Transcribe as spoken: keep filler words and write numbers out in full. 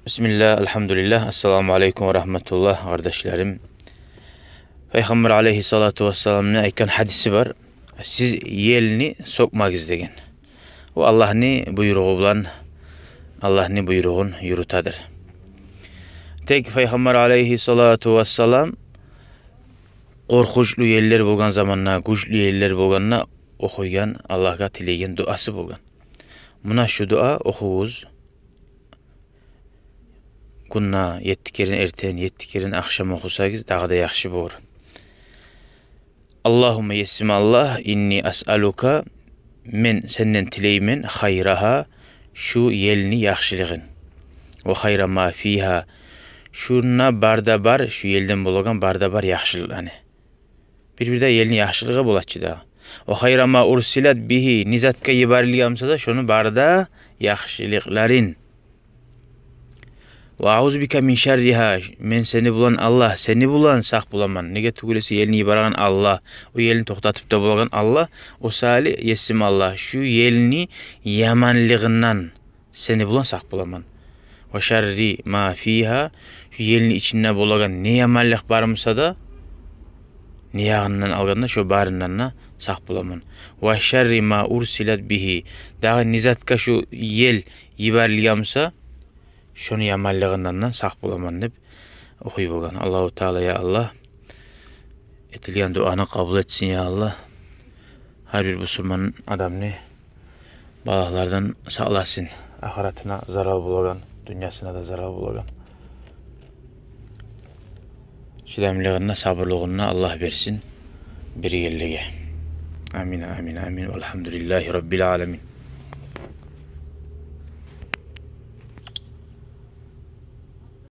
Бисмиллагь, альгьамдулиллагь, ассаламу алейкум ва рагьматуллагь, къардашларым. Пайхаммар алейгьиссалату вассаламны айтгъан гьадиси бар: «Сиз елни сёкмегиз», — деген. О Аллагьны буйругъу булан, Аллагьны буйругъун юрютедир. Тек Пайхаммар алейгьиссалату вассалам къоркъунчлу еллер болгъан заманда, гючлю еллер болгъанда охуйгъан, Аллагьгъа тилейген дуасы болгъан. Муна шу дуа охугъуз. Гюнде етти керен эртен, етти керен ахшам охусагъыз, дагъы да яхшы болур. Аллагьумма, есим Аллагь, инни асъалука, мен сенден тилеймен, хайрагьа, шу елни яхшылыгъын. Ва хайра ма фигьа, шунда бар да бар, шу елден болагъан бар да бар яхшылыкъланы. Бир-бирде елни яхшылыгъы бола чы дагъы. Ва хайра ма урсилат бигьи, не затгъа йиберилген буса да, шону бар да яхшылыкъларын. Ва аузу бика мин шарригьа, мен сени булан, Аллагь, сени булан сакъ боламан. Неге тюгюл эсе елни йиберген Аллагь, о елни токътатып да болагъан Аллагь. О саялы, есим Аллагь, шу елни яманлыгъындан сени булан сакъ боламан. Ва шарри ма фигьа, шу елни ичинде болагъан не яманлыкъ бар буса да, не ягъындан алгъанда, шо барындан да сакъ боламан. Ва шарри ма урсилат бигьи, дагъы не затгъа шу ел йиберилген буса, шону яманлыгъындан да сакъ боламан деп охуй болгъан. Аллагьу Таала, я Аллагь, этилген дуаны къабул этсин, я Аллагь. Гьар бир бусурман адамны балагьлардан сакъласын. Ахыратына зарал болагъан, дюньясына да зарал болагъан. Чыдамлыгъын да, сабурлугъун да Аллагь берсин биргелеге. Амин, амин, амин. Валгьамдулиллагьи раббил аламин.